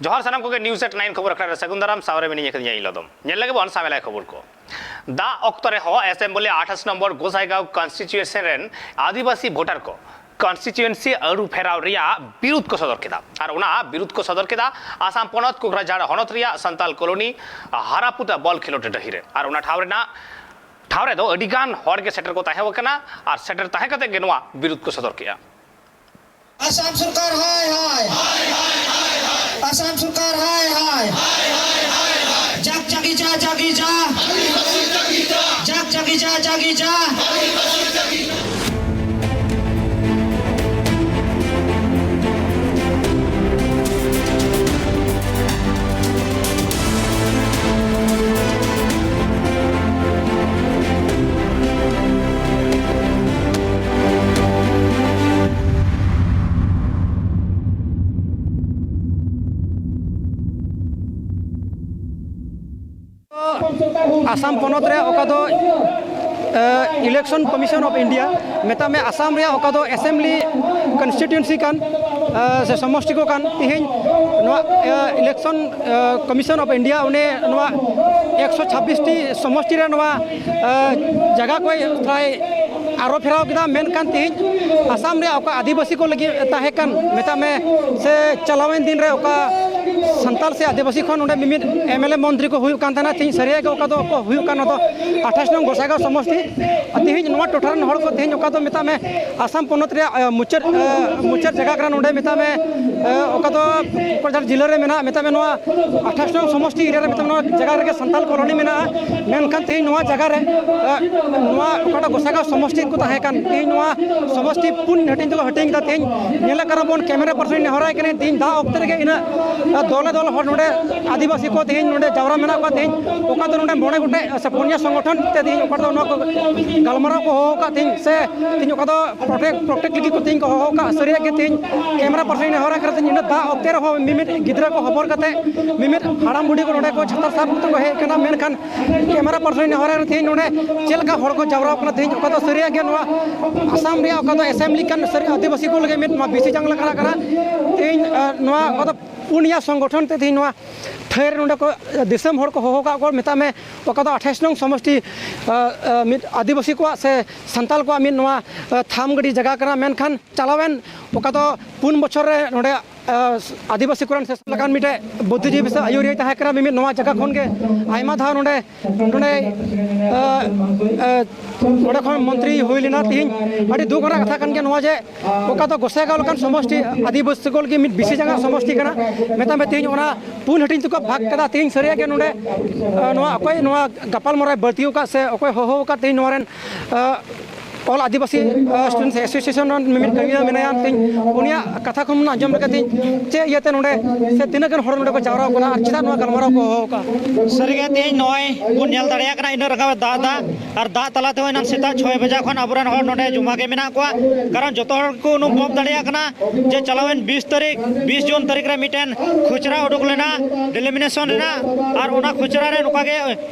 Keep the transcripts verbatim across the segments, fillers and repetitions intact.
ᱡᱚᱦᱟᱨ ᱥᱟᱱᱟᱢ ᱠᱚᱜᱮ, ᱱᱤᱭᱩᱡᱽ ᱮᱴ ᱱᱟᱭᱤᱱ ᱠᱷᱚᱵᱚᱨ ᱟᱠᱷᱲᱟ ᱨᱮ ᱥᱟᱹᱜᱩᱱ ᱫᱟᱨᱟᱢ᱾ ᱥᱟᱶᱨᱮ ᱢᱤᱱᱟᱹᱧᱟ ᱠᱟᱫᱤᱧᱟ ᱤᱧ ᱞᱚᱫᱚᱢ᱾ ᱧᱮᱞ ᱞᱮᱜᱮ ᱵᱚᱱ ᱥᱟᱢᱮᱞᱟᱭ ᱠᱷᱚᱵᱚᱨ ᱠᱚ᱾ ᱫᱟᱜ ᱚᱠᱛᱚ ᱨᱮᱦᱚᱸ ᱮᱥᱮᱢᱵᱞᱤ ᱟᱴᱷᱟᱥ ᱱᱚᱢᱵᱚᱨ ᱜᱳᱥᱟᱭᱜᱟᱸᱣ ᱠᱚᱱᱥᱴᱤᱪᱩᱭᱮᱱᱥᱤ ᱨᱮᱱ ᱟᱹᱫᱤᱵᱟᱹᱥᱤ ᱵᱷᱳᱴᱟᱨ ᱠᱚ ᱠᱚᱱᱥᱴᱤᱪᱩᱭᱮᱱᱥᱤ ᱟᱹᱨᱩ ᱯᱷᱮᱨᱟᱣ ᱨᱮᱭᱟᱜ ᱵᱤᱨᱩᱫᱷ ᱠᱚ ᱥᱚᱫᱚᱨ ᱠᱮᱫᱟ᱾ ᱟᱨ ᱚᱱᱟ ᱵᱤᱨᱩᱫᱷ ᱠᱚ ᱥᱚᱫᱚᱨ ᱠᱮᱫᱟ ᱟᱥᱟᱢ ᱯᱚᱱᱚᱛ ᱠᱳᱠᱨᱟᱡᱷᱟᱲ ᱦᱚᱱᱚᱛ ᱨᱮᱭᱟᱜ ᱥᱟᱱᱛᱟᱞ ᱠᱚᱞᱳᱱᱤ ᱦᱟᱨᱟᱯᱩᱛᱟ ᱵᱚᱞ ᱠᱷᱮᱞᱳᱰ ᱰᱟᱹᱦᱤ ᱨᱮ᱾ ᱟᱨ ᱚᱱᱟ ᱴᱷᱟᱶ ᱨᱮᱱᱟᱜ ᱴᱷᱟᱶ ᱨᱮᱫᱚ ᱟᱹᱰᱤ ᱜᱟᱱ ᱦᱚᱲ ᱜᱮ ᱥᱮᱴᱮᱨ ᱠᱚ ᱛᱟᱦᱮᱸ ᱠᱟᱱᱟ ᱟᱨ ᱥᱮᱴᱮᱨ ᱛᱟᱦᱮᱸ ᱠᱟᱛᱮ ᱜᱮ ᱱᱚᱣᱟ ᱵᱤᱨᱩᱫᱷ ᱠᱚ ᱥᱚᱫᱚᱨ ᱠᱮᱫᱼᱟ᱾ ᱟᱥᱟᱢ ᱥᱚᱨᱠᱟᱨ ᱦᱟᱭ ᱦᱟᱭ, ᱟᱥᱟᱢ ᱥᱚᱨᱠᱟᱨ ᱦᱟᱭ ᱦᱟᱭ, ᱡᱟᱜᱽ ᱡᱟᱜᱤ ᱡᱟ, ᱡᱟᱜᱤ ᱡᱟ, ᱡᱟᱜᱽ ᱡᱟᱜᱤ ᱡᱟ, ᱡᱟᱜᱤ ᱡᱟ᱾ ᱟᱥᱟᱢ ᱯᱚᱱᱚᱛ ᱨᱮ ᱚᱠᱟ ᱫᱚ, ᱮ, Election Commission of India, ᱢᱮᱛᱟᱜ ᱢᱮ, ᱟᱥᱟᱢ ᱨᱮᱭᱟᱜ ᱚᱠᱟ ᱫᱚ assembly constituency ᱠᱟᱱ, ᱮ, ᱥᱮ ᱥᱚᱢᱚᱥᱴᱤ ᱠᱚ ᱠᱟᱱ, ᱛᱮᱦᱮᱧ ᱱᱚᱣᱟ, ᱮ, Election, A, Commission of India ᱩᱱᱤ ᱱᱚᱣᱟ ᱮᱠᱥᱚ ᱪᱷᱟᱵᱵᱤᱥ ᱴᱤ ᱥᱚᱢᱚᱥᱴᱤ ᱨᱮ ᱱᱚᱣᱟ, ᱮ, ᱡᱟᱭᱜᱟ ᱠᱚᱭ ᱛᱷᱚᱲᱟᱭ ᱟᱨᱚ ᱯᱷᱮᱨᱟᱣ ᱠᱮᱫᱟ᱾ ᱢᱮᱱᱠᱷᱟᱱ ᱛᱮᱦᱮᱧ ᱟᱥᱟᱢ ᱨᱮᱭᱟᱜ ᱚᱠᱟ ᱟᱹᱫᱤᱵᱟᱹᱥᱤ ᱠᱚ ᱞᱟᱹᱜᱤᱫ ᱛᱟᱦᱮᱸ ᱠᱟᱱ, ᱢᱮᱛᱟᱜ ᱢᱮ, ᱥᱮ ᱪᱟᱞᱟᱣᱮᱱ ᱫᱤᱱ ᱨᱮ ᱚᱠᱟ ᱥᱟᱱᱛᱟᱲ ᱥᱮ ᱟᱹᱫᱤᱵᱟᱹᱥᱤ ᱠᱷᱚᱱ ᱚᱸᱰᱮ ᱢᱤᱢᱤᱫ M L A ᱢᱚᱱᱛᱨᱤ ᱠᱚ ᱦᱩᱭᱩᱜ ᱠᱟᱱ ᱛᱟᱦᱮᱱᱟ, ᱛᱮᱦᱮᱧ ᱥᱟᱹᱨᱤᱭᱟᱜ ᱜᱮ ᱚᱠᱟ ᱫᱚ ᱠᱚ ᱦᱩᱭᱩᱜ ᱠᱟᱱ, ᱚᱱᱟ ᱫᱚ ᱟᱴᱷᱟᱥ ᱱᱚᱝ ᱜᱚᱥᱟᱭᱜᱟᱸᱣ ᱥᱚᱢᱚᱥᱴᱤ᱾ ᱟᱨ ᱛᱮᱦᱮᱧ ᱱᱚᱣᱟ ᱴᱚᱴᱷᱟ ᱨᱮᱱ ᱦᱚᱲ ᱠᱚ ᱛᱮᱦᱮᱧ ᱚᱠᱟ ᱫᱚ, ᱢᱮᱛᱟᱜ ᱢᱮ, ᱟᱥᱟᱢ ᱯᱚᱱᱚᱛ ᱨᱮᱭᱟᱜ, ᱮ, ᱢᱩᱪᱟᱹᱫ, ᱮ, ᱢᱩᱪᱟᱹᱫ ᱡᱟᱭᱜᱟ ᱠᱟᱱᱟ ᱱᱚᱰᱮ, ᱢᱮᱛᱟᱜ ᱢᱮ, ᱮ, ᱚᱠᱟ ᱫᱚ ᱠᱳᱠᱨᱟᱡᱷᱟᱲ ᱡᱮᱞᱟ ᱨᱮ ᱢᱮᱱᱟᱜᱼᱟ, ᱢᱮᱛᱟᱜ ᱢᱮ, ᱱᱚᱣᱟ ᱟᱴᱷᱟᱥ ᱱᱚᱝ ᱥᱚᱢᱚᱥᱴᱤ ᱮᱨᱤᱭᱟ ᱨᱮ, ᱢᱮᱛᱟᱜ ᱢᱮ, ᱱᱚᱣᱟ ᱡᱟᱭᱜᱟ ᱨᱮᱜᱮ ᱥᱟᱱᱛᱟᱲ ᱠᱚᱞᱳᱱᱤ ᱢᱮᱱᱟᱜᱼᱟ᱾ ᱢᱮᱱᱠᱷᱟᱱ ᱛᱮᱦᱮᱧ ᱱᱚᱣᱟ ᱡᱟᱭᱜᱟ ᱨᱮ, ᱮ, ᱱᱚᱣᱟ ᱚᱠᱟᱴᱟᱜ ᱜᱚᱥᱟᱜᱟᱸᱣ ᱥᱚᱢᱚᱥᱴᱤ ᱠᱚ ᱛᱟᱦᱮᱸ ᱠᱟᱱ, ᱛᱮᱦᱮᱧ ᱱᱚᱣᱟ ᱥᱚᱢᱚᱥᱴᱤ ᱯᱩᱱ ᱦᱟᱹᱴᱤᱧ ᱛᱮᱠᱚ ᱦᱟᱹᱴᱤᱧ ᱠᱮᱫᱟ᱾ ᱛᱮᱦᱮᱧ ᱧᱮᱞᱮᱫ ᱠᱟᱱᱟ ᱵᱚᱱ, ᱠᱮᱢᱮᱨᱟ ᱯᱟᱨᱥᱚᱱ ᱱᱮᱦᱚᱨᱟᱭ ᱠᱟᱱᱟ, ᱛᱮᱦᱮᱧ ᱫᱟᱜ ᱚᱠᱛᱮ ᱨᱮᱜᱮ ᱤᱱᱟᱹᱜ, ᱮ, ᱫᱚᱞᱮ ᱫᱚᱞ ᱦᱚᱲ ᱱᱚᱰᱮ ᱟᱹᱫᱤᱵᱟᱹᱥᱤ ᱠᱚ ᱛᱮᱦᱮᱧ ᱱᱚᱰᱮ ᱡᱟᱣᱨᱟ ᱢᱮᱱᱟᱜ ᱠᱚᱣᱟ᱾ ᱛᱮᱦᱮᱧ ᱚᱠᱟ ᱫᱚ ᱱᱚᱰᱮ ᱢᱚᱬᱮ ᱜᱚᱴᱮᱡ ᱥᱮ ᱯᱩᱱᱭᱟ ᱥᱚᱝᱜᱚᱴᱷᱚᱱ ᱛᱮ ᱛᱮᱦᱮᱧ ᱚᱠᱟ ᱫᱚ ᱱᱚᱣᱟ ᱠᱚ ᱜᱟᱞᱢᱟᱨᱟᱣ ᱠᱚ ᱦᱚᱦᱚ ᱟᱠᱟᱫ, ᱛᱮᱦᱮᱧ ᱥᱮ ᱛᱮᱦᱮᱧ ᱚᱠᱟ ᱫᱚ protect, protect ᱞᱟᱹᱜᱤᱫ ᱠᱚ ᱛᱮᱦᱮᱧ ᱠᱚ ᱦᱚᱦᱚ ᱟᱠᱟᱫ᱾ ᱥᱟᱹᱨᱤᱭᱟᱜ ᱜᱮ ᱛᱮᱦᱮᱧ ᱠᱮᱢᱮᱨᱟ ᱯᱟᱨᱥᱚᱱ ᱱᱮᱦᱚᱨᱟᱭ ᱠᱟᱱᱟ, ᱛᱮᱦᱮᱧ ᱤᱱᱟᱹᱜ ᱫᱟᱜ ᱚᱠᱛᱮ ᱨᱮᱦᱚᱸ ᱢᱤᱢᱤᱫ ᱜᱤᱫᱽᱨᱟᱹ ᱠᱚ ᱦᱚᱵᱚᱨ ᱠᱟᱛᱮ ᱢᱤᱢᱤᱫ ᱦᱟᱲᱟᱢ ᱵᱩᱰᱷᱤ ᱠᱚ ᱱᱚᱰᱮ ᱠᱚ ᱪᱷᱟᱛᱟᱨ ᱥᱟᱵ ᱠᱟᱛᱮ ᱠᱚ ᱦᱮᱡ ᱟᱠᱟᱱᱟ᱾ ᱢᱮᱱᱠᱷᱟᱱ ᱠᱮᱢᱮᱨᱟ ᱯᱟᱨᱥᱚᱱ ᱱᱮᱦᱚᱨᱟᱭ ᱨᱮ ᱛᱮᱦᱮᱧ ᱱᱚᱰᱮ ᱪᱮᱫ ᱞᱮᱠᱟ ᱦᱚᱲ ᱠᱚ ᱡᱟᱣᱨᱟ ᱟᱠᱟᱱᱟ, ᱛᱮᱦᱮᱧ ᱚᱠᱟ ᱫᱚ ᱥᱟᱹᱨᱤᱭᱟᱜ ᱜᱮ ᱱᱚᱣᱟ ᱟᱥᱟᱢ ᱨᱮᱭᱟᱜ ᱚᱠᱟ ᱫᱚ assembly ᱠᱟᱱ, ᱥᱟᱹᱨᱤ ᱟᱹᱫᱤᱵᱟᱹᱥᱤ ᱠᱚ ᱞᱟᱹᱜᱤᱫ ᱢᱤᱫ ᱱᱚᱣᱟ ᱵᱤᱥᱤ ᱡᱟᱝ ᱞᱮᱠᱟ ᱠᱟᱱᱟ᱾ ᱛᱮᱦᱮᱧ, ᱮ, ᱱᱚᱣᱟ ᱚᱠᱟ ᱫᱚ ᱯᱩᱱᱭᱟ ᱥᱚᱝᱜᱚᱴᱷᱚᱱ ᱛᱮ ᱛᱮᱦᱮᱧ ᱱᱚᱣᱟ ᱛᱷᱟᱹᱭ ᱨᱮ ᱱᱚᱰᱮ ᱠᱚ ᱫᱤᱥᱚᱢ ᱦᱚᱲ ᱠᱚ ᱦᱚᱦᱚ ᱠᱟᱜ ᱠᱚᱣᱟ, ᱢᱮᱛᱟᱜ ᱢᱮ ᱚᱠᱟ ᱫᱚ ᱟᱴᱷᱟᱥ ᱱᱚᱝ ᱥᱚᱢᱚᱥᱴᱤ ᱢᱤᱫ ᱟᱹᱫᱤᱵᱟᱹᱥᱤ ᱠᱚᱣᱟᱜ ᱥᱮ ᱥᱟᱱᱛᱟᱞ ᱠᱚᱣᱟᱜ ᱢᱤᱫ ᱱᱚᱣᱟ ᱛᱷᱟᱢ ᱜᱟᱹᱰᱤ ᱡᱟᱭᱜᱟ ᱠᱟᱱᱟ᱾ ᱢᱮᱱᱠᱷᱟᱱ ᱪᱟᱞᱟᱣᱮᱱ ᱚᱠᱟ ᱫᱚ ᱯᱩᱱ ᱵᱚᱪᱷᱚᱨ ᱨᱮ ᱱᱚᱰᱮ ᱟᱹᱫᱤᱵᱟᱹᱥᱤ ᱠᱚᱨᱮᱱ ᱥᱮᱥ ᱞᱮᱠᱟᱱ ᱢᱤᱫᱴᱮᱡ ᱵᱩᱫᱽᱫᱷᱤᱡᱤᱵᱤ ᱥᱮ ᱟᱹᱭᱩᱨᱤᱭᱟᱹ ᱛᱟᱦᱮᱸ ᱠᱟᱱᱟ ᱢᱤᱢᱤᱫ ᱱᱚᱣᱟ ᱡᱟᱭᱜᱟ ᱠᱷᱚᱱ ᱜᱮ ᱟᱭᱢᱟ ᱫᱷᱟᱣ ᱱᱚᱰᱮ ᱱᱚᱰᱮ ᱱᱚᱰᱮ ᱠᱷᱚᱱ ᱢᱚᱱᱛᱨᱤ ᱦᱩᱭ ᱞᱮᱱᱟ᱾ ᱛᱮᱦᱮᱧ ᱟᱹᱰᱤ ᱫᱩᱠ ᱨᱮᱱᱟᱜ ᱠᱟᱛᱷᱟ ᱠᱟᱱ ᱜᱮᱭᱟ ᱱᱚᱣᱟ ᱡᱮ ᱚᱠᱟ ᱫᱚ ᱜᱚᱥᱟᱭᱜᱟᱸᱣ ᱞᱮᱠᱟᱱ ᱥᱚᱢᱚᱥᱴᱤ ᱟᱹᱫᱤᱵᱟᱹᱥᱤ ᱠᱚ ᱞᱟᱹᱜᱤᱫ ᱢᱤᱫ ᱵᱤᱥᱤ ᱡᱟᱸᱜᱟ ᱥᱚᱢᱚᱥᱴᱤ ᱠᱟᱱᱟ᱾ ᱢᱮᱛᱟᱜ ᱢᱮ ᱛᱮᱦᱮᱧ ᱚᱱᱟ ᱯᱩᱱ ᱦᱟᱹᱴᱤᱧ ᱛᱮᱠᱚ ᱵᱷᱟᱜᱽ ᱠᱟᱫᱟ᱾ ᱛᱮᱦᱮᱧ ᱥᱟᱹᱨᱤᱭᱟᱜ ᱜᱮ ᱱᱚᱰᱮ ᱱᱚᱣᱟ ᱚᱠᱚᱭ ᱱᱚᱣᱟ ᱜᱟᱯᱟᱞᱢᱟᱨᱟᱣ ᱵᱟᱹᱲᱛᱤ ᱟᱠᱟᱫ ᱥᱮ ᱚᱠᱚᱭ ᱦᱚᱦᱚ ᱟᱠᱟᱫ ᱛᱮᱦᱮᱧ ᱱᱚᱣᱟ ᱨᱮᱱ ᱚᱞ ᱟᱹᱫᱤᱵᱟᱹᱥᱤ ᱥᱴᱩᱰᱮᱱᱴᱥ ᱮᱥᱳᱥᱤᱭᱮᱥᱚᱱ ᱨᱮᱱ ᱢᱤᱢᱤᱫ ᱠᱟᱹᱢᱤᱭᱟᱹ ᱢᱮᱱᱟᱭᱟ᱾ ᱛᱮᱦᱮᱧ ᱩᱱᱤᱭᱟᱜ ᱠᱟᱛᱷᱟ ᱠᱷᱚᱱ ᱵᱚᱱ ᱟᱸᱡᱚᱢ ᱞᱮᱜᱮ ᱛᱮᱦᱮᱧ ᱪᱮᱫ ᱤᱭᱟᱹᱛᱮ ᱱᱚᱰᱮ ᱥᱮ ᱛᱤᱱᱟᱹᱜ ᱜᱟᱱ ᱦᱚᱲ ᱱᱚᱰᱮ ᱠᱚ ᱡᱟᱣᱨᱟ ᱟᱠᱟᱱᱟ ᱟᱨ ᱪᱮᱫᱟᱜ ᱱᱚᱣᱟ ᱜᱟᱞᱢᱟᱨᱟᱣ ᱠᱚ ᱦᱚᱦᱚ ᱟᱠᱟᱫᱼᱟ? ᱥᱟᱹᱨᱤᱜᱮ ᱛᱮᱦᱮᱧ ᱱᱚᱜᱼᱚᱭ ᱵᱚᱱ ᱧᱮᱞ ᱫᱟᱲᱮᱭᱟᱜ ᱠᱟᱱᱟ ᱤᱱᱟᱹᱜ ᱨᱟᱸᱜᱟᱣ ᱮ ᱫᱟᱜ ᱮᱫᱟ, ᱟᱨ ᱫᱟᱜ ᱛᱟᱞᱟ ᱛᱮᱦᱚᱸ ᱮᱱᱟᱝ ᱥᱮᱛᱟᱜ ᱪᱷᱚᱭ ᱵᱟᱡᱟ ᱠᱷᱚᱱ ᱟᱵᱚᱨᱮᱱ ᱦᱚᱲ ᱱᱚᱰᱮ ᱡᱚᱢᱟ ᱜᱮ ᱢᱮᱱᱟᱜ ᱠᱚᱣᱟ᱾ ᱠᱟᱨᱚᱱ ᱡᱚᱛᱚ ᱦᱚᱲ ᱠᱚ ᱚᱱᱩᱵᱷᱚᱵ ᱫᱟᱲᱮᱭᱟᱜ ᱠᱟᱱᱟ ᱡᱮ ᱪᱟᱞᱟᱣᱮᱱ ᱵᱤᱥ ᱛᱟᱹᱨᱤᱠᱷ, ᱵᱤᱥ ᱡᱩᱱ ᱛᱟᱹᱨᱤᱠᱷ ᱨᱮ ᱢᱤᱫᱴᱮᱱ ᱠᱷᱩᱪᱨᱟ ᱩᱰᱩᱠ ᱞᱮᱱᱟ ᱰᱤᱞᱤᱢᱤᱱᱮᱥᱚᱱ ᱨᱮᱱᱟᱜ, ᱟᱨ ᱚᱱᱟ ᱠᱷᱩᱪᱨᱟ ᱨᱮ ᱱᱚᱝᱠᱟ ᱜᱮ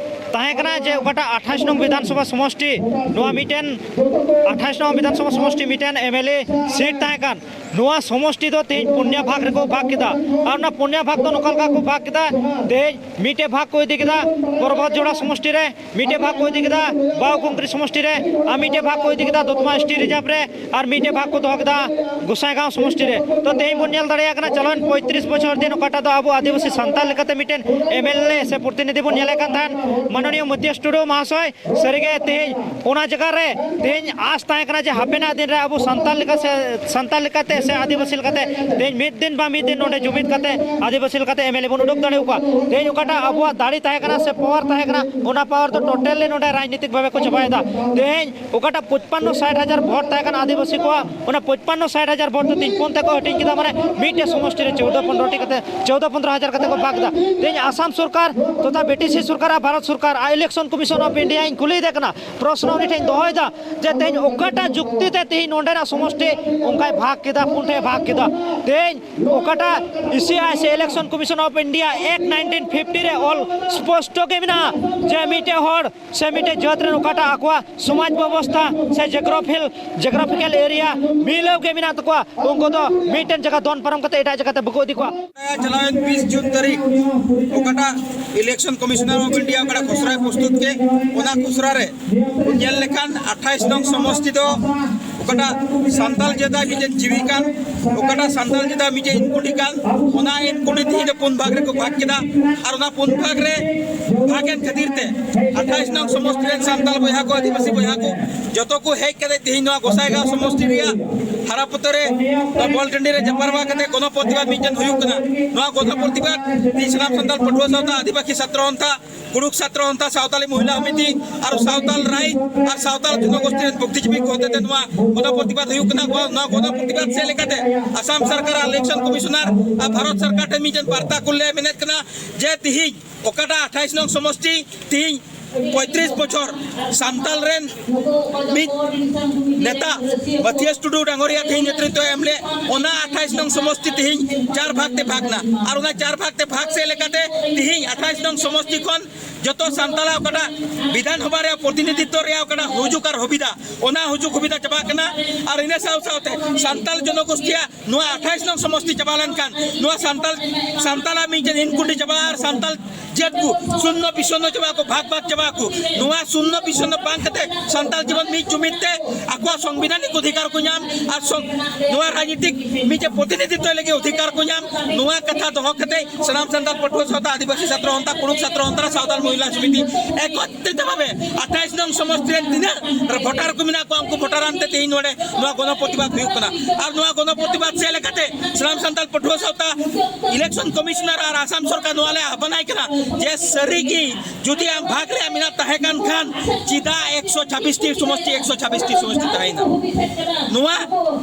ᱛᱟᱦᱮᱸ ᱠᱟᱱᱟ ᱡᱮ ᱚᱠᱟᱴᱟᱜ ᱟᱴᱷᱟᱥ ᱱᱚᱝ ᱵᱤᱫᱷᱟᱱᱥᱚᱵᱷᱟ ᱥᱚᱢᱚᱥᱴᱤ, ᱱᱚᱣᱟ ᱢᱤᱫᱴᱮᱱ ᱟᱴᱷᱟᱥ ᱱᱚᱝ ᱵᱤᱫᱷᱟᱱᱥᱚᱵᱷᱟ ᱥᱚᱢᱚᱥᱴᱤ ᱢᱤᱫᱴᱮᱱ ᱮᱢ ᱮᱞ ᱮ ᱥᱤᱴ ᱛᱟᱦᱮᱸ ᱠᱟᱱ, ᱱᱚᱣᱟ ᱥᱚᱢᱚᱥᱴᱤ ᱫᱚ ᱛᱮᱦᱮᱧ ᱯᱩᱱᱭᱟ ᱵᱷᱟᱜᱽ ᱨᱮᱠᱚ ᱵᱷᱟᱜᱽ ᱠᱮᱫᱟ᱾ ᱟᱨ ᱚᱱᱟ ᱯᱩᱱᱭᱟ ᱵᱷᱟᱜᱽ ᱫᱚ ᱱᱚᱝᱠᱟ ᱞᱮᱠᱟ ᱠᱚ ᱵᱷᱟᱜᱽ ᱠᱮᱫᱟ, ᱛᱮᱦᱮᱧ ᱢᱤᱫᱴᱮᱡ ᱵᱷᱟᱜᱽ ᱠᱚ ᱤᱫᱤ ᱠᱮᱫᱟ ᱯᱚᱨᱵᱚᱛ ᱡᱚᱲᱟ ᱥᱚᱢᱚᱥᱴᱤ ᱨᱮ, ᱢᱤᱫᱴᱮᱡ ᱵᱷᱟᱜᱽ ᱠᱚ ᱤᱫᱤ ᱠᱮᱫᱟ ᱵᱟᱣᱠᱩᱝᱠᱨᱤ ᱥᱚᱢᱚᱥᱴᱤ ᱨᱮ, ᱟᱨ ᱢᱤᱫᱴᱮᱡ ᱵᱷᱟᱜᱽ ᱠᱚ ᱤᱫᱤ ᱠᱮᱫᱟ ᱫᱚᱛᱢᱟ ᱮᱥ ᱴᱤ ᱨᱤᱡᱟᱨᱵᱷ ᱨᱮ, ᱟᱨ ᱢᱤᱫᱴᱮᱡ ᱵᱷᱟᱜᱽ ᱠᱚ ᱫᱚᱦᱚ ᱠᱮᱫᱟ ᱜᱚᱸᱥᱟᱭᱜᱟᱸᱣ ᱥᱚᱢᱚᱥᱴᱤ ᱨᱮ᱾ ᱛᱚ ᱛᱮᱦᱮᱧ ᱵᱚᱱ ᱧᱮᱞ ᱫᱟᱲᱮᱭᱟᱜ ᱠᱟᱱᱟ ᱪᱟᱞᱟᱣᱮᱱ ᱯᱚᱸᱭᱛᱨᱤᱥ ᱵᱚᱪᱷᱚᱨ ᱫᱤᱱ ᱚᱠᱟᱴᱟᱜ ᱫᱚ ᱟᱵᱚ ᱟᱹᱫᱤᱵᱟᱹᱥᱤ ᱥᱟᱱᱛᱟᱲ ᱞᱮᱠᱟᱛᱮ ᱢᱤᱫᱴᱮᱱ ᱮᱢ ᱮᱞ ᱮ ᱥᱮ ᱯᱨᱚᱛᱤᱱᱤᱫᱷᱤ ᱵᱚᱱ ᱧᱮᱞᱮᱫ ᱠᱟᱱ ᱛᱟᱦᱮᱸᱫ ᱢᱟᱱᱚᱱᱤᱭᱚ ᱢᱚᱛᱤᱭᱟᱥ ᱴᱩᱰᱩ ᱢᱚᱦᱟᱥᱚᱭ, ᱥᱟᱹᱨᱤᱜᱮ ᱛᱮᱦᱮᱧ ᱚᱱᱟ ᱡᱟᱭᱜᱟ ᱨᱮ ᱛᱮᱦᱮᱧ ᱟᱸᱥ ᱛᱟᱦᱮᱸ ᱠᱟᱱᱟ ᱡᱮ ᱦᱟᱯᱮᱱᱟᱜ ᱫᱤᱱ ᱨᱮ ᱟᱵᱚ ᱥᱟᱱᱛᱟᱲ ᱞᱮᱠᱟ ᱥᱮ ᱥᱟᱱᱛᱟᱲ ᱞᱮᱠᱟᱛᱮ ᱥᱮ ᱟᱹᱫᱤᱵᱟᱹᱥᱤ ᱞᱮᱠᱟᱛᱮ ᱛᱮᱦᱮᱧ ᱢᱤᱫ ᱫᱤᱱ ᱵᱟ ᱢᱤᱫ ᱫᱤᱱ ᱱᱚᱰᱮ ᱡᱩᱢᱤᱫ ᱠᱟᱛᱮ ᱟᱹᱫᱤᱵᱟᱹᱥᱤ ᱞᱮᱠᱟᱛᱮ ᱮᱢ ᱮᱞ ᱮ ᱵᱚᱱ ᱩᱰᱩᱠ ᱫᱟᱲᱮ ᱟᱠᱚᱣᱟ᱾ ᱛᱮᱦᱮᱧ ᱚᱠᱟᱴᱟᱜ ᱟᱵᱚᱣᱟᱜ ᱫᱟᱲᱮ ᱛᱟᱦᱮᱸ ᱠᱟᱱᱟ ᱥᱮ ᱯᱟᱣᱟᱨ ᱛᱟᱦᱮᱸ ᱠᱟᱱᱟ, ᱚᱱᱟ ᱯᱟᱣᱟᱨ ᱫᱚ ᱴᱳᱴᱟᱞᱤ ᱱᱚᱰᱮ ᱨᱟᱡᱽᱱᱤᱛᱤᱠ ᱵᱷᱟᱵᱮ ᱠᱚ ᱪᱟᱵᱟᱭᱮᱫᱟ᱾ ᱛᱮᱦᱮᱧ ᱚᱠᱟᱴᱟᱜ ᱯᱚᱪᱯᱟᱱᱱᱚ ᱥᱟᱴ ᱦᱟᱡᱟᱨ ᱵᱷᱳᱴ ᱛᱟᱦᱮᱸ ᱠᱟᱱᱟ ᱟᱹᱫᱤᱵᱟᱹᱥᱤ ᱠᱚᱣᱟᱜ, ᱚᱱᱟ ᱯᱚᱪᱯᱟᱱᱱᱚ ᱥᱟᱴ ᱦᱟᱡᱟᱨ ᱵᱷᱳᱴ ᱫᱚ ᱛᱤᱱ ᱯᱩᱱ ᱛᱮᱠᱚ ᱦᱟᱹᱴᱤᱧ ᱠᱮᱫᱟ, ᱢᱟᱱᱮ ᱢᱤᱫᱴᱮᱡ ᱥᱚᱢᱚᱥᱴᱤ ᱨᱮ ᱪᱳᱣᱫᱚ ᱯᱚᱱᱨᱚᱴᱤ ᱠᱟᱛᱮ, ᱪᱳᱣᱫᱚ ᱯᱚᱱᱨᱚ ᱦᱟᱡᱟᱨ ᱠᱟᱛᱮ ᱠᱚ ᱵᱷᱟᱜᱽ ᱮᱫᱟ᱾ ᱛᱮᱦᱮᱧ ᱟᱥᱟᱢ ᱥᱚᱨᱠᱟᱨ ᱛᱚᱛᱷᱟ ᱵᱤ ᱴᱤ ᱥᱤ ᱥᱚᱨᱠᱟᱨ ᱟᱨ ᱵᱷᱟᱨᱚᱛ ᱥᱚᱨᱠᱟᱨ ᱟᱨ ᱤᱞᱮᱠᱥᱚᱱ ᱠᱚᱢᱤᱥᱚᱱ ᱚᱯᱷ ᱤᱱᱰᱤᱭᱟᱧ ᱠᱩᱞᱤᱭᱮᱫᱮ ᱠᱟᱱᱟ, ᱯᱨᱚᱥᱱᱚ ᱩᱱᱤ ᱴᱷᱮᱱ ᱫᱚᱦᱚᱭᱮᱫᱟ ᱡᱮ ᱛᱮᱦᱮᱧ ᱚᱠᱟᱴᱟᱜ ᱡᱩᱠᱛᱤ ᱛᱮ ᱛᱮᱦᱮᱧ ᱱᱚᱰᱮᱱᱟᱜ ᱥᱚᱢᱚᱥᱴᱤ ᱚᱱᱠᱟᱭ ᱵᱷᱟᱜᱽ ᱠᱮᱫᱟ, ᱯᱩᱱ ᱴᱷᱮᱱ ᱵᱷᱟᱜᱽ ᱠᱮᱫᱟ? ᱛᱮᱦᱮᱧ ᱚᱠᱟᱴᱟᱜ ᱤ ᱥᱤ ᱟᱭ ᱥᱮ Election Commission of India Act nineteen fifty ᱨᱮ ᱚᱞ ᱥᱯᱚᱥᱴᱚ ᱜᱮ ᱢᱮᱱᱟᱜᱼᱟ ᱡᱮ ᱢᱤᱫᱴᱮᱡ ᱦᱚᱲ ᱥᱮ ᱢᱤᱫᱴᱮᱡ ᱡᱟᱹᱛ ᱨᱮᱱ ᱚᱠᱟᱴᱟᱜ ᱟᱠᱚᱣᱟᱜ ᱥᱚᱢᱟᱡᱽ ᱵᱮᱵᱚᱥᱛᱷᱟ ᱥᱮ geographical, geographical area ᱢᱤᱞᱟᱹᱣ ᱜᱮ ᱢᱮᱱᱟᱜ ᱛᱟᱠᱚᱣᱟ, ᱩᱱᱠᱩ ᱫᱚ ᱢᱤᱫᱴᱮᱱ ᱡᱟᱭᱜᱟ ᱫᱚᱱ ᱯᱟᱨᱚᱢ ᱠᱟᱛᱮ ᱮᱴᱟᱜ ᱡᱟᱭᱜᱟ ᱛᱮ ᱵᱟᱠᱚ ᱤᱫᱤ ᱠᱚᱣᱟ᱾ ᱪᱟᱞᱟᱣᱮᱱ ᱵᱤᱥ ᱡᱩᱱ ᱛᱟᱹᱨᱤᱠᱷ ᱚᱠᱟᱴᱟᱜ Election Commissioner of India ᱚᱠᱟᱴᱟᱜ ᱠᱷᱚᱥᱲᱟᱭ ᱯᱨᱚᱥᱛᱩᱛ ᱠᱮᱫ, ᱚᱱᱟ ᱠᱷᱚᱥᱲᱟ ᱨᱮ ᱧᱮᱞ ᱞᱮᱠᱷᱟᱱ ᱟᱴᱷᱟᱭᱤᱥ ᱱᱚᱝ ᱥᱚᱢᱚᱥᱴᱤ ᱫᱚ ᱚᱠᱟᱴᱟᱜ ᱥᱟᱱᱛᱟᱞ ᱡᱟᱹᱛᱟᱜ ᱢᱤᱫᱴᱮᱱ ᱡᱤᱣᱤ ᱠᱟᱱ, ᱚᱠᱟᱴᱟᱜ ᱥᱟᱱᱛᱟᱞ ᱡᱟᱹᱛᱟᱜ ᱢᱤᱫᱴᱮᱱ ᱤᱱᱠᱩᱰᱤ ᱠᱟᱱ, ᱚᱱᱟ ᱤᱱᱠᱩᱰᱤ ᱛᱮᱦᱮᱧ ᱫᱚ ᱯᱩᱱ ᱵᱷᱟᱜᱽ ᱨᱮᱠᱚ ᱵᱷᱟᱜᱽ ᱠᱮᱫᱟ᱾ ᱟᱨ ᱚᱱᱟ ᱯᱩᱱ ᱵᱷᱟᱜᱽ ᱨᱮ ᱵᱷᱟᱜᱽ ᱮᱱ ᱠᱷᱟᱹᱛᱤᱨ ᱛᱮ ᱟᱴᱷᱟᱭᱤᱥ ᱱᱚᱝ ᱥᱚᱢᱚᱥᱴᱤ ᱨᱮᱱ ᱥᱟᱱᱛᱟᱞ ᱵᱚᱭᱦᱟ ᱠᱚ, ᱟᱹᱫᱤᱵᱟᱹᱥᱤ ᱵᱚᱭᱦᱟ ᱠᱚ ᱡᱚᱛᱚ ᱠᱚ ᱦᱮᱡ ᱠᱟᱛᱮ ᱛᱮᱦᱮᱧ ᱱᱚᱣᱟ ᱜᱚᱸᱥᱟᱭᱜᱟᱸᱣ ᱥᱚᱢᱚᱥᱴᱤ ᱨᱮᱭᱟᱜ ᱦᱟᱨᱟᱯᱚᱛᱚ ᱨᱮ, ᱱᱚᱣᱟ ᱵᱚᱞ ᱴᱟᱺᱰᱤ ᱨᱮ ᱡᱟᱯᱟᱨᱣᱟ ᱠᱟᱛᱮ ᱜᱚᱱᱚ ᱯᱨᱚᱛᱤᱵᱟᱫ ᱢᱤᱫᱴᱮᱱ ᱦᱩᱭᱩᱜ ᱠᱟᱱᱟ᱾ ᱱᱚᱣᱟ ᱜᱚᱱᱚ ᱯᱨᱚᱛᱤᱵᱟᱫ ᱛᱮᱦᱮᱧ ᱥᱟᱱᱟᱢ ᱥᱟᱱᱛᱟᱞ ᱯᱟᱹᱴᱷᱩᱣᱟᱹ ᱥᱟᱶᱛᱟ, ᱟᱹᱫᱤᱵᱟᱹᱥᱤ ᱪᱷᱟᱛᱨᱚ ᱥᱚᱱᱛᱷᱟ, ᱠᱩᱲᱩᱠ ᱪᱷᱟᱛᱨᱚ ᱥᱚᱱᱛᱷᱟ, ᱥᱟᱶᱛᱟᱞᱤ ᱢᱚᱦᱤᱞᱟ ᱥᱚᱢᱤᱛᱤ ᱟᱨ ᱥᱟᱶᱛᱟᱞ ᱨᱟᱭᱤᱡ ᱟᱨ ᱥᱟᱶᱛᱟᱞ ᱡᱚᱱᱚᱜᱳᱥᱴᱤ ᱨᱮᱱ ᱵᱩᱫᱽᱫᱷᱤᱡᱤᱵᱤ ᱠᱚ ᱦᱚᱛᱮᱛᱮ ᱱᱚᱣᱟ ᱜᱚᱱᱚ ᱯᱨᱚᱛᱤᱵᱟᱫ ᱦᱩᱭᱩᱜ ᱠᱟᱱᱟ᱾ ᱱᱚᱣᱟ ᱜᱚᱱᱚ ᱯᱨᱚᱛᱤᱵᱟᱫ ᱥᱮᱫ ᱞᱮᱠᱟᱛᱮ ᱟᱥᱟᱢ ᱥᱚᱨᱠᱟᱨ ᱟᱨ Election Commissioner ᱟᱨ ᱵᱷᱟᱨᱚᱛ ᱥᱚᱨᱠᱟᱨ ᱴᱷᱮᱱ ᱢᱤᱫᱴᱮᱱ ᱵᱟᱨᱛᱟ ᱠᱩᱞ ᱞᱮ ᱢᱮᱱᱮᱫ ᱠᱟᱱᱟ ᱡᱮ ᱛᱤᱦᱤᱧ ᱚᱠᱟᱴᱟᱜ ᱟᱴᱷᱟᱭᱤᱥ ᱱᱚᱝ ᱥᱚᱢᱚᱥᱴᱤ ᱛᱤᱦᱤᱧ ᱯᱚᱸᱭᱛᱨᱤᱥ ᱵᱚᱪᱷᱚᱨ ᱥᱟᱱᱛᱟᱞ ᱨᱮᱱ ᱢᱤᱫ ᱱᱮᱛᱟ ᱢᱟᱛᱷᱤᱭᱟᱥ ᱴᱩᱰᱩ ᱰᱟᱝᱜᱚᱨᱤᱭᱟ ᱛᱤᱦᱤᱧ ᱱᱮᱛᱨᱤᱛᱵ ᱮ ᱮᱢ ᱞᱮᱫ, ᱚᱱᱟ ᱟᱴᱷᱟᱭᱤᱥ ᱱᱚᱝ ᱥᱚᱢᱚᱥᱴᱤ ᱛᱤᱦᱤᱧ ᱪᱟᱨ ᱵᱷᱟᱜᱽ ᱛᱮ ᱵᱷᱟᱜᱽ ᱱᱟ᱾ ᱟᱨ ᱚᱱᱟ ᱪᱟᱨ ᱵᱷᱟᱜᱽ ᱛᱮ ᱵᱷᱟᱜᱽ ᱥᱮᱫ ᱞᱮᱠᱟᱛᱮ ᱛᱤᱦᱤᱧ ᱟᱴᱷᱟᱭᱤᱥ ᱱᱚᱝ ᱥᱚᱢᱚᱥᱴᱤ ᱠᱷᱚᱱ ᱡᱚᱛᱚ ᱥᱟᱱᱛᱟᱞᱟᱜ ᱚᱠᱟᱴᱟᱜ ᱵᱤᱫᱷᱟᱱ ᱥᱚᱵᱷᱟ ᱨᱮᱭᱟᱜ ᱯᱨᱚᱛᱤᱱᱤᱫᱷᱤᱛᱛᱚ ᱨᱮᱭᱟᱜ ᱚᱠᱟᱴᱟᱜ ᱦᱩᱡᱩᱜ ᱟᱨ ᱦᱚᱵᱤᱫᱟ, ᱚᱱᱟ ᱦᱩᱡᱩᱜ ᱦᱚᱵᱤᱫᱟ ᱪᱟᱵᱟᱜ ᱠᱟᱱᱟ᱾ ᱟᱨ ᱤᱱᱟᱹ ᱥᱟᱶ ᱥᱟᱶᱛᱮ ᱥᱟᱱᱛᱟᱞ ᱡᱚᱱᱚᱜᱳᱥᱴᱤᱭᱟᱜ ᱱᱚᱣᱟ ᱟᱴᱷᱟᱭᱤᱥ ᱱᱚᱝ ᱥᱚᱢᱚᱥᱴᱤ ᱪᱟᱵᱟ ᱞᱮᱱᱠᱷᱟᱱ ᱱᱚᱣᱟ ᱥᱟᱱᱛᱟᱞ, ᱥᱟᱱᱛᱟᱞᱟᱜ ᱢᱤᱫᱴᱮᱱ ᱤᱱᱠᱩᱰᱤ ᱪᱟᱵᱟᱜᱼᱟ ᱟᱨ ᱥᱟᱱᱛᱟᱞ ᱡᱟᱹᱛ ᱠᱚ ᱥᱩᱱᱱᱚ ᱵᱤᱥᱚᱱᱱᱚ ᱪᱟᱵᱟᱜ ᱟᱠᱚ, ᱵᱷᱟᱜᱽ ᱵᱷᱟᱜᱽ ᱪᱟᱵᱟᱜ ᱟᱠᱚ᱾ ᱱᱚᱣᱟ ᱥᱩᱱᱱᱚ ᱵᱤᱥᱚᱱᱱᱚ ᱵᱟᱝ ᱠᱟᱛᱮ ᱥᱟᱱᱛᱟᱞ ᱡᱤᱵᱚᱱ ᱢᱤᱫ ᱡᱩᱢᱤᱫ ᱛᱮ ᱟᱠᱚᱣᱟᱜ ᱥᱚᱝᱵᱤᱫᱷᱟᱱᱤᱠ ᱚᱫᱷᱤᱠᱟᱨ ᱠᱚ ᱧᱟᱢ ᱟᱨ ᱥᱚᱝ-, ᱱᱚᱣᱟ ᱨᱟᱡᱽᱱᱤᱛᱤᱠ ᱢᱤᱫᱴᱮᱱ ᱯᱨᱚᱛᱤᱱᱤᱫᱷᱤᱛᱛᱚ ᱞᱟᱹᱜᱤᱫ ᱚᱫᱷᱤᱠᱟᱨ ᱠᱚ ᱧᱟᱢ, ᱱᱚᱣᱟ ᱠᱟᱛᱷᱟ ᱫᱚᱦᱚ ᱠᱟᱛᱮ ᱥᱟᱱᱟᱢ ᱥᱟᱱᱛᱟᱲ ᱯᱟᱹᱴᱷᱩᱣᱟᱹ ᱥᱟᱶᱛᱟ, ᱟᱹᱫᱤᱵᱟᱹᱥᱤ ᱪᱷᱟᱛᱨᱚ ᱥᱟᱶᱛᱟ, ᱠᱩᱲᱩᱠ ᱪᱷᱟᱛᱨᱚ ᱥᱟᱶᱛᱟ, ᱥᱟᱶᱛᱟᱞ ᱢᱚᱦᱤᱞᱟ ᱥᱚᱢᱤᱛᱤ ᱮᱠᱚᱛᱨᱤᱛ ᱵᱷᱟᱵᱮ ᱟᱴᱷᱟᱭᱤᱥ ᱱᱚᱝ ᱥᱚᱢᱚᱥᱴᱤ ᱨᱮᱱ ᱛᱤᱱᱟᱹᱜ ᱵᱷᱳᱴᱟᱨ ᱠᱚ ᱢᱮᱱᱟᱜ ᱠᱚᱣᱟ, ᱩᱱᱠᱩ ᱵᱷᱳᱴᱟᱨ ᱟᱱᱛᱮ ᱛᱮᱦᱮᱧ ᱱᱚᱰᱮ ᱱᱚᱣᱟ ᱜᱚᱱᱚ ᱯᱨᱚᱛᱤᱵᱟᱫ ᱦᱩᱭᱩᱜ ᱠᱟᱱᱟ᱾ ᱟᱨ ᱱᱚᱣᱟ ᱜᱚᱱᱚ ᱯᱨᱚᱛᱤᱵᱟᱫ ᱪᱮᱫ ᱞᱮᱠᱟᱛᱮ ᱥᱟᱱᱟᱢ ᱥᱟᱱᱛᱟᱲ ᱯᱟᱹᱴᱷᱩᱣᱟᱹ ᱥᱟᱶᱛᱟ Election Commissioner ᱟᱨ ᱟᱥᱟᱢ ᱥᱚᱨᱠᱟᱨ ᱱᱚᱣᱟ ᱞᱮ ᱟᱦᱵᱟᱱᱟᱭ ᱠᱟᱱᱟ ᱡᱮ ᱥᱟᱹᱨᱤ ᱜᱮ ᱡᱩᱫᱤ ᱟᱢ ᱵᱷᱟᱜᱽ ᱨᱮᱭᱟᱜ ᱢᱮᱱᱟᱜ ᱛᱟᱦᱮᱸ ᱠᱟᱱ ᱠᱷᱟᱱ, ᱪᱮᱫᱟᱜ ᱮᱠᱥᱚ ᱪᱷᱟᱵᱵᱤᱥ ᱴᱤ ᱥᱚᱢᱚᱥᱴᱤ, ᱮᱠᱥᱚ ᱪᱷᱟᱵᱵᱤᱥ ᱴᱤ ᱥᱚᱢᱚᱥᱴᱤ ᱛᱟᱦᱮᱸᱭᱮᱱᱟ? ᱱᱚᱣᱟ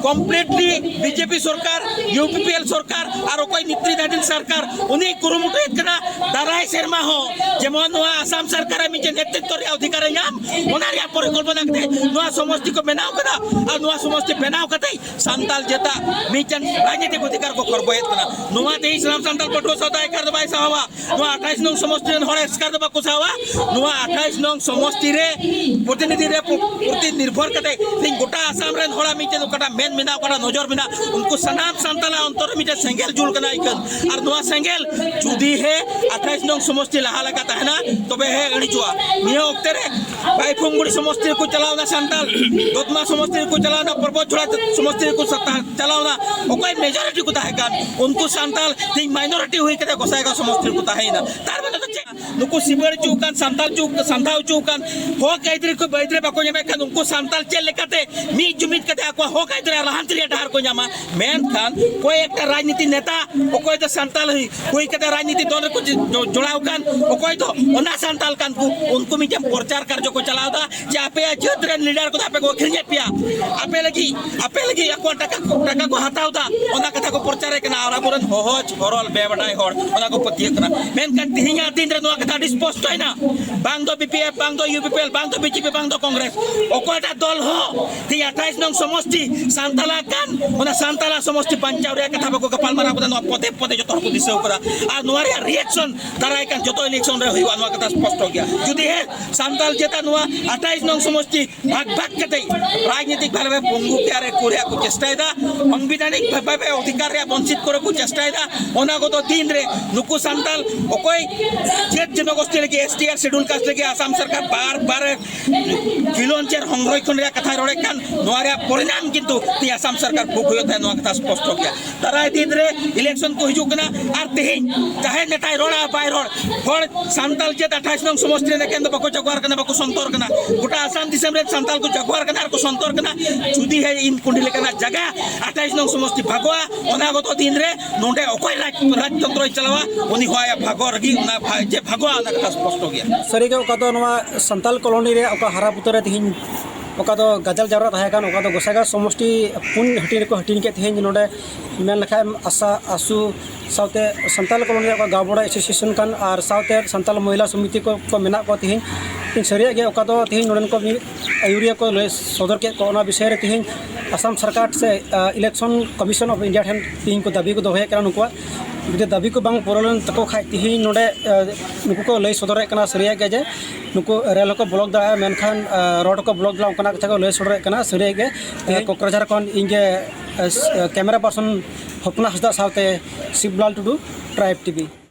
ᱠᱚᱢᱯᱞᱤᱴᱞᱤ ᱵᱤᱡᱮᱯᱤ ᱥᱚᱨᱠᱟᱨ, ᱤᱭᱩ ᱯᱤ ᱯᱤ ᱮᱞ ᱥᱚᱨᱠᱟᱨ ᱟᱨ ᱚᱠᱚᱭ ᱱᱮᱛᱨᱤᱛᱟᱫᱷᱤᱱ ᱥᱚᱨᱠᱟᱨ, ᱩᱱᱤ ᱠᱩᱨᱩᱢᱩᱴᱩᱭᱮᱫ ᱠᱟᱱᱟ ᱫᱟᱨᱟᱭ ᱥᱮᱨᱢᱟ ᱦᱚᱸ ᱡᱮᱢᱚᱱ ᱱᱚᱣᱟ ᱟᱥᱟᱢ ᱥᱚᱨᱠᱟᱨ ᱨᱮ ᱢᱤᱫᱴᱮᱱ ᱱᱮᱛᱨᱤᱛᱵ ᱨᱮᱭᱟᱜ ᱚᱫᱷᱤᱠᱟᱨ ᱮ ᱧᱟᱢ, ᱚᱱᱟ ᱨᱮᱭᱟᱜ ᱯᱚᱨᱤᱠᱚᱞᱯᱚᱱᱟ ᱠᱟᱛᱮ ᱱᱚᱣᱟ ᱥᱚᱢᱚᱥᱴᱤ ᱠᱚ ᱵᱮᱱᱟᱣ ᱠᱟᱫᱟ᱾ ᱟᱨ ᱱᱚᱣᱟ ᱥᱚᱢᱚᱥᱴᱤ ᱵᱮᱱᱟᱣ ᱠᱟᱛᱮ ᱥᱟᱱᱛᱟᱞ ᱡᱟᱹᱛᱟᱜ ᱢᱤᱫᱴᱮᱱ ᱨᱟᱡᱽᱱᱤᱛᱤᱠ ᱚᱫᱷᱤᱠᱟᱨ ᱠᱚ ᱠᱷᱚᱨᱵᱚᱭᱮᱫ ᱠᱟᱱᱟ᱾ ᱱᱚᱣᱟ ᱛᱮᱦᱮᱧ ᱥᱟᱱᱟᱢ ᱥᱟᱱᱛᱟᱞ ᱯᱟᱹᱴᱷᱩᱣᱟᱹ ᱥᱟᱶᱛᱟ ᱮᱠᱟᱨ ᱫᱚ ᱵᱟᱭ ᱥᱟᱦᱟᱣᱟ᱾ ᱱᱚᱣᱟ ᱟᱴᱷᱟᱭᱤᱥ ᱱᱚᱝ ᱥᱚᱢᱚᱥᱴᱤ ᱨᱮᱱ ᱦᱚᱲ ᱮᱥᱠᱟᱨ ᱫᱚ ᱵᱟᱠᱚ ᱥᱟᱦᱟᱣᱟ᱾ ᱱᱚᱣᱟ ᱟᱴᱷᱟᱭᱤᱥ ᱱᱚᱝ ᱥᱚᱢᱚᱥᱴᱤ ᱨᱮ ᱯᱨᱚᱛᱤᱱᱤᱫᱷᱤ ᱨᱮ ᱯᱩ-, ᱯᱨᱚᱛᱤ ᱱᱤᱨᱵᱷᱚᱨ ᱠᱟᱛᱮ ᱛᱮᱦᱮᱧ ᱜᱚᱴᱟ ᱟᱥᱟᱢ ᱨᱮᱱ ᱦᱚᱲᱟᱜ ᱢᱤᱫᱴᱮᱱ ᱚᱠᱟᱴᱟᱜ ᱢᱮᱱ ᱢᱮᱱᱟᱜ, ᱚᱠᱟᱴᱟᱜ ᱱᱚᱡᱚᱨ ᱢᱮᱱᱟᱜ, ᱩᱱᱠᱩ ᱥᱟᱱᱟᱢ ᱥᱟᱱᱛᱟᱞᱟᱜ ᱚᱱᱛᱚᱨ ᱨᱮ ᱢᱤᱫᱴᱮᱱ ᱥᱮᱸᱜᱮᱞ ᱡᱩᱞ ᱠᱟᱱᱟ ᱟᱹᱭᱠᱟᱹᱱ᱾ ᱟᱨ ᱱᱚᱣᱟ ᱥᱮᱸᱜᱮᱞ ᱡᱩᱫᱤ ᱦᱮ ᱟᱴᱷᱟᱭᱤᱥ ᱱᱚᱝ ᱥᱚᱢᱚᱥᱴᱤ ᱞᱟᱦᱟ ᱞᱮᱠᱟ ᱛᱟᱦᱮᱱᱟ, ᱛᱚᱵᱮ ᱦᱮ ᱤᱬᱤᱡᱚᱜᱼᱟ᱾ ᱱᱤᱭᱟᱹ ᱚᱠᱛᱮ ᱨᱮ ᱵᱟᱭᱯᱷᱩᱝᱜᱩᱲᱤ ᱥᱚᱢᱚᱥᱴᱤ ᱨᱮᱠᱚ ᱪᱟᱞᱟᱣᱱᱟ ᱥᱟᱱᱛᱟᱞ, ᱫᱚᱛᱢᱟ ᱥᱚᱢᱚᱥᱴᱤ ᱨᱮᱠᱚ ᱪᱟᱞᱟᱣᱱᱟ, ᱯᱚᱨᱵᱚᱛ ᱪᱷᱚᱲᱟ ᱥᱚᱢᱚᱥᱴᱤ ᱨᱮᱠᱚ ᱥᱟᱛᱟ-, ᱪᱟᱞᱟᱣᱱᱟ᱾ ᱚᱠᱚᱭ ᱢᱮᱡᱚᱨᱤᱴᱤ ᱠᱚ ᱛᱟᱦᱮᱸ ᱠᱟᱱ, ᱩᱱᱠᱩ ᱥᱟᱱᱛᱟᱞ ᱛᱮᱦᱮᱧ ᱢᱟᱭᱱᱚᱨᱤᱴᱤ ᱦᱩᱭ ᱠᱟᱛᱮ ᱜᱚᱥᱟᱭᱜᱟᱸᱣ ᱥᱚᱢᱚᱥᱴᱤ ᱨᱮᱠᱚ ᱛᱟᱦᱮᱸᱭᱮᱱᱟ᱾ ᱛᱟᱨ ᱢᱟᱱᱮ ᱫᱚ ᱪᱮᱫ? ᱱᱩᱠᱩ ᱥᱤᱵᱟᱹᱲ ᱦᱚᱪᱚ ᱟᱠᱟᱱ, ᱥᱟᱱᱛᱟᱞ ᱦᱚᱪᱚ, ᱥᱟᱱᱛᱟᱲ ᱦᱚᱪᱚ ᱟᱠᱟᱱ ᱦᱚᱠ ᱟᱹᱭᱫᱟᱹᱨᱤ ᱠᱚ ᱟᱹᱭᱫᱟᱹᱨᱤ ᱵᱟᱠᱚ ᱧᱟᱢᱮᱫ ᱠᱷᱟᱱ, ᱩᱱᱠᱩ ᱥᱟᱱᱛᱟᱞ ᱪᱮᱫ ᱞᱮᱠᱟᱛᱮ ᱢᱤᱫ ᱡᱩᱢᱤᱫ ᱠᱟᱛᱮ ᱟᱠᱚᱣᱟᱜ ᱦᱚᱠ ᱟᱹᱭᱫᱟᱹᱨᱤ ᱟᱨ ᱞᱟᱦᱟᱱᱛᱤ ᱨᱮᱭᱟᱜ ᱰᱟᱦᱟᱨ ᱠᱚ ᱧᱟᱢᱟ? ᱢᱮᱱᱠᱷᱟᱱ ᱠᱚᱭᱮᱠᱴᱟ ᱨᱟᱡᱽᱱᱤᱛᱤ ᱱᱮᱛᱟ, ᱚᱠᱚᱭ ᱫᱚ ᱥᱟᱱᱛᱟᱞ ᱦᱩᱭ, ᱦᱩᱭ ᱠᱟᱛᱮ ᱨᱟᱡᱽᱱᱤᱛᱤ ᱫᱚᱞ ᱨᱮᱠᱚ ᱡᱚ-, ᱡᱚ-, ᱡᱚᱲᱟᱣ ᱟᱠᱟᱱ, ᱚᱠᱚᱭ ᱫᱚ ᱚᱱᱟ ᱥᱟᱱᱛᱟᱞ ᱠᱟᱱ ᱠᱚ, ᱩᱱᱠᱩ ᱢᱤᱫᱴᱮᱱ ᱯᱨᱚᱪᱟᱨ ᱠᱟᱨᱡᱚ ᱠᱚ ᱪᱟᱞᱟᱣ ᱮᱫᱟ ᱡᱮ ᱟᱯᱮᱭᱟᱜ ᱡᱟᱹᱛ ᱨᱮᱱ ᱞᱤᱰᱟᱨ ᱠᱚᱫᱚ ᱟᱯᱮ ᱠᱚ ᱟᱹᱠᱷᱨᱤᱧᱮᱫ ᱯᱮᱭᱟ, ᱟᱯᱮ ᱞᱟᱹᱜᱤᱫ, ᱟᱯᱮ ᱞᱟᱹᱜᱤᱫ ᱟᱠᱚᱣᱟᱜ ᱴᱟᱠᱟ ᱠᱚ, ᱴᱟᱠᱟ ᱠᱚ ᱦᱟᱛᱟᱣ ᱮᱫᱟ, ᱚᱱᱟ ᱠᱟᱛᱷᱟ ᱠᱚ ᱯᱨᱚᱪᱟᱨᱮᱫ ᱠᱟᱱᱟ᱾ ᱟᱨ ᱟᱵᱚᱨᱮᱱ ᱦᱚᱦᱚ ᱦᱚᱨᱚᱞ ᱵᱮᱵᱟᱰᱟᱭ ᱦᱚᱲ ᱚᱱᱟ ᱠᱚ ᱯᱟᱹᱛᱭᱟᱹᱜ ᱠᱟᱱᱟ᱾ ᱢᱮᱱᱠᱷᱟᱱ ᱛᱮᱦᱮᱧᱟᱜ ᱫᱤᱱ ᱨᱮ ᱱᱚᱣᱟ ᱠᱟᱛᱷᱟ ᱟᱹᱰᱤ ᱥᱯᱚᱥᱴᱚᱭᱮᱱᱟ, ᱵᱟᱝ ᱫᱚ ᱵᱤ ᱯᱤ ᱮᱯᱷ, ᱵᱟᱝ ᱫᱚ ᱤᱭᱩ ᱯᱤ ᱯᱤ ᱮᱞ, ᱵᱟᱝ ᱫᱚ ᱵᱤ ᱡᱮ ᱯᱤ, ᱵᱟᱝ ᱫᱚ ᱠᱚᱝᱜᱨᱮᱥ, ᱚᱠᱚᱭᱴᱟᱜ ᱫᱚᱞ ᱦᱚᱸ ᱛᱮᱦᱮᱧ ᱟᱴᱷᱟᱭᱤᱥ ᱱᱚᱝ ᱥᱚᱢᱚᱥᱴᱤ ᱥᱟᱱᱛᱟᱞᱟ ᱠᱟᱱ, ᱚᱱᱟ ᱥᱟᱱᱛᱟᱞᱟ ᱥᱚᱢᱚᱥᱴᱤ ᱵᱟᱧᱪᱟᱣ ᱨᱮᱭᱟᱜ ᱠᱟᱛᱷᱟ ᱵᱟᱠᱚ ᱜᱟᱯᱟᱞ ᱢᱟᱨᱟᱣ ᱠᱟᱫᱟ᱾ ᱱᱚᱣᱟ ᱯᱚᱫᱮ ᱯᱚᱫᱮ ᱡᱚᱛᱚ ᱦᱚᱲ ᱠᱚ ᱫᱤᱥᱟᱹᱣ ᱠᱟᱫᱟ᱾ ᱟᱨ ᱱᱚᱣᱟ ᱨᱮᱭᱟᱜ ᱨᱤᱭᱮᱠᱥᱚᱱ ᱫᱟᱨᱟᱭ ᱠᱟᱱ ᱡᱚᱛᱚ ᱤᱞᱮᱠᱥᱚᱱ ᱨᱮ ᱦᱩᱭᱩᱜᱼᱟ, ᱱᱚᱣᱟ ᱠᱟᱛᱷᱟ ᱥᱯᱚᱥᱴᱚ ᱜᱮᱭᱟ᱾ ᱡᱩᱫᱤ ᱦᱮᱸ ᱥᱟᱱᱛᱟᱞ ᱪᱮᱛᱟᱱ ᱱᱚᱣᱟ ᱟᱴᱷᱟᱭᱤᱥ ᱱᱚᱝ ᱥᱚᱢᱚᱥᱴᱤ ᱵᱷᱟᱜᱽ ᱵᱷᱟᱜᱽ ᱠᱟᱛᱮ ᱨᱟᱡᱽᱱᱤᱛᱤᱠ ᱵᱷᱟᱵᱮ ᱯᱚᱝᱜᱩ ᱛᱮᱭᱟᱨ ᱨᱮ ᱠᱚ ᱨᱮᱭᱟᱜ ᱠᱚ ᱪᱮᱥᱴᱟᱭᱮᱫᱟ, ᱥᱚᱝᱵᱤᱫᱷᱟᱱᱤᱠ ᱵᱷᱟᱵᱮ ᱚᱫᱷᱤᱠᱟᱨ ᱨᱮᱭᱟᱜ ᱵᱚᱧᱪᱤᱛ ᱠᱚᱨᱮ ᱠᱚ ᱪᱮᱥᱴᱟᱭᱮᱫᱟ᱾ ᱚᱱᱟ ᱠᱚᱫᱚ ᱫᱤᱱ ᱨᱮ ᱱᱩᱠᱩ ᱥᱟᱱᱛᱟᱞ ᱚᱠᱚᱭ ᱪᱮᱫ ᱡᱚᱱᱚᱜᱳᱥᱴᱤ ᱞᱟᱹᱜᱤᱫ, ᱮᱥ ᱴᱤ ᱟᱨ ᱥᱤᱰᱩᱞ ᱠᱟᱥᱴ ᱞᱟᱹᱜᱤᱫ ᱟᱥᱟᱢ ᱥᱚᱨᱠᱟᱨ ᱵᱟᱨ ᱵᱟᱨ ᱠᱷᱤᱞᱚᱱᱪᱮᱨ ᱦᱚᱝᱨᱚᱠᱷᱚᱱ ᱨᱮᱭᱟᱜ ᱠᱟᱛᱷᱟᱭ ᱨᱚᱲᱮᱫ ᱠᱟᱱ, ᱱᱚᱣᱟ ᱨᱮᱭᱟᱜ ᱯᱚᱨᱤᱱᱟᱢ ᱠᱤᱱᱛᱩ ᱛᱮᱦᱮᱧ ᱟᱥᱟᱢ ᱥᱚᱨᱠᱟᱨ ᱵᱷᱳᱜᱽ ᱦᱩᱭᱩᱜ ᱛᱟᱭᱟ, ᱱᱚᱣᱟ ᱠᱟᱛᱷᱟ ᱥᱯᱚᱥᱴᱚ ᱜᱮᱭᱟ᱾ ᱫᱟᱨᱟᱭ ᱫᱤᱱ ᱨᱮ ᱤᱞᱮᱠᱥᱚᱱ ᱠᱚ ᱦᱤᱡᱩᱜ ᱠᱟᱱᱟ, ᱟᱨ ᱛᱮᱦᱮᱧ ᱪᱟᱦᱮ ᱱᱮᱛᱟᱭ ᱨᱚᱲᱟ ᱵᱟᱭ ᱨᱚᱲ, ᱦᱚᱲ ᱥᱟᱱᱛᱟᱞ ᱪᱮᱫ ᱟᱴᱷᱟᱥ ᱱᱚᱝ ᱥᱚᱢᱚᱥᱛᱤ ᱨᱮᱱ ᱮᱠᱮᱱ ᱫᱚ ᱵᱟᱠᱚ ᱡᱟᱜᱩᱣᱟᱨ ᱠᱟᱱᱟ, ᱵᱟᱠᱚ ᱥᱚᱱᱛᱚᱨ ᱠᱟᱱᱟ, ᱜᱚᱴᱟ ᱟᱥᱟᱢ ᱫᱤᱥᱚᱢ ᱨᱮᱱ ᱥᱟᱱᱛᱟᱞ ᱠᱚ ᱡᱟᱜᱩᱣᱟᱨ ᱠᱟᱱᱟ ᱟᱨ ᱠᱚ ᱥᱚᱱᱛᱚᱨ ᱠᱟᱱᱟ᱾ ᱡᱩᱫᱤ ᱦᱮ ᱤᱱ ᱠᱩᱸᱰᱤ ᱞᱮᱠᱟᱱᱟᱜ ᱡᱟᱭᱜᱟ ᱟᱴᱷᱟᱥ ᱱᱚᱝ ᱥᱚᱢᱚᱥᱛᱤ ᱵᱷᱟᱜᱚᱜᱼᱟ, ᱚᱱᱟ ᱜᱚᱛᱚ ᱫᱤᱱ ᱨᱮ ᱱᱚᱰᱮ ᱚᱠᱚᱭ ᱨᱟᱡᱽ, ᱨᱟᱡᱽᱛᱚᱱᱛᱨᱚᱭ ᱪᱟᱞᱟᱣᱟ, ᱩᱱᱤ ᱦᱚᱸ ᱟᱭᱟᱜ ᱵᱷᱟᱜᱚ ᱨᱮᱜᱮ ᱚᱱᱟ ᱵᱷᱟ-, ᱡᱮ ᱵᱷᱟᱜᱚᱜᱼᱟ, ᱚᱱᱟ ᱠᱟᱛᱷᱟ ᱥᱯᱚᱥᱴᱚ ᱜᱮᱭᱟ᱾ ᱥᱟᱹᱨᱤᱜᱮ ᱚᱠᱟ ᱫᱚ ᱱᱚᱣᱟ ᱥᱟᱱᱛᱟᱞ ᱠᱚᱞᱚᱱᱤ ᱨᱮ ᱚᱠᱟ ᱦᱟᱨᱟ ᱵᱩᱴᱟᱹ ᱨᱮ ᱛᱮᱦᱮᱧ ᱚᱠᱟ ᱫᱚ ᱜᱟᱡᱟᱞ ᱡᱟᱣᱨᱟ ᱛᱟᱦᱮᱸ ᱠᱟᱱ, ᱚᱠᱟ ᱫᱚ ᱜᱚᱥᱟᱜᱟᱸᱣ ᱥᱚᱢᱚᱥᱴᱤ ᱯᱩᱱ ᱦᱟᱹᱴᱤᱧ ᱨᱮᱠᱚ ᱦᱟᱹᱴᱤᱧ ᱠᱮᱫ, ᱛᱮᱦᱮᱧ ᱱᱚᱰᱮ ᱢᱮᱱ ᱞᱮᱠᱷᱟᱱ ᱟᱥᱟ, ᱟᱥᱩ ᱥᱟᱶᱛᱮ ᱥᱟᱱᱛᱟᱞ ᱠᱚᱞᱚᱱᱤ ᱨᱮ ᱚᱠᱟ ᱜᱟᱶ ᱵᱚᱲᱟ ᱮᱥᱳᱥᱤᱭᱮᱥᱚᱱ ᱠᱟᱱ ᱟᱨ ᱥᱟᱶᱛᱮ ᱥᱟᱱᱛᱟᱞ ᱢᱚᱦᱤᱞᱟ ᱥᱚᱢᱤᱛᱤ ᱠᱚ, ᱠᱚ ᱢᱮᱱᱟᱜ ᱠᱚᱣᱟ᱾ ᱛᱮᱦᱮᱧ ᱤᱧ ᱥᱟᱹᱨᱤᱭᱟᱜ ᱜᱮ ᱚᱠᱟ ᱫᱚ ᱛᱮᱦᱮᱧ ᱱᱚᱰᱮᱱ ᱠᱚ ᱢᱤᱫ ᱟᱹᱭᱩᱨᱤᱭᱟᱹ ᱠᱚ ᱞᱟᱹᱭ ᱥᱚᱫᱚᱨ ᱠᱮᱫ ᱠᱚᱣᱟ, ᱚᱱᱟ ᱵᱤᱥᱚᱭ ᱨᱮ ᱛᱮᱦᱮᱧ ᱟᱥᱟᱢ ᱥᱚᱨᱠᱟᱨ ᱥᱮ, ᱟ, Election Commission of India ᱴᱷᱮᱱ ᱛᱮᱦᱮᱧ ᱠᱚ ᱫᱟᱹᱵᱤ ᱠᱚ ᱫᱚᱦᱚᱭᱮᱫ ᱠᱟᱱᱟ ᱱᱩᱠᱩᱣᱟᱜ᱾ ᱡᱩᱫᱤ ᱫᱟᱹᱵᱤ ᱠᱚ ᱵᱟᱝ ᱯᱩᱨᱟᱹᱣ ᱞᱮᱱ ᱛᱟᱠᱚ ᱠᱷᱟᱡ, ᱛᱮᱦᱮᱧ ᱱᱚᱰᱮ, ᱟ, ᱱᱩᱠᱩ ᱠᱚ ᱞᱟᱹᱭ ᱥᱚᱫᱚᱨᱮᱫ ᱠᱟᱱᱟ ᱥᱟᱹᱨᱤᱭᱟᱜ ᱜᱮ ᱡᱮ ᱱᱩᱠᱩ ᱨᱮᱞ ᱦᱚᱸᱠᱚ ᱵᱞᱚᱠ ᱫᱟᱲᱮᱭᱟᱜᱼᱟ, ᱢᱮᱱᱠᱷᱟᱱ, ᱟ, ᱨᱳᱰ ᱦᱚᱸᱠᱚ ᱵᱞᱚᱠ ᱫᱟᱲᱮᱭᱟᱜᱼᱟ, ᱚᱱᱠᱟᱱᱟᱜ ᱠᱟᱛᱷᱟ ᱠᱚ ᱞᱟᱹᱭ ᱥᱚᱫᱚᱨᱮᱫ ᱠᱟᱱᱟ ᱥᱟᱹᱨᱤᱭᱟᱜ ᱜᱮ᱾ ᱛᱮᱦᱮᱧ ᱠᱚᱠᱨᱟᱡᱷᱟᱨ ᱠᱷᱚᱱ ᱤᱧ ᱜᱮ, ᱟ, ᱠᱮᱢᱮᱨᱟ ᱯᱟᱨᱥᱚᱱ ᱦᱚᱯᱱᱟ ᱦᱟᱸᱥᱫᱟ ᱥᱟᱶᱛᱮ ᱥᱤᱵᱞᱟᱞ ᱴᱩᱰᱩ, ᱴᱨᱟᱭᱤᱵᱽ ᱴᱤᱵᱷᱤ᱾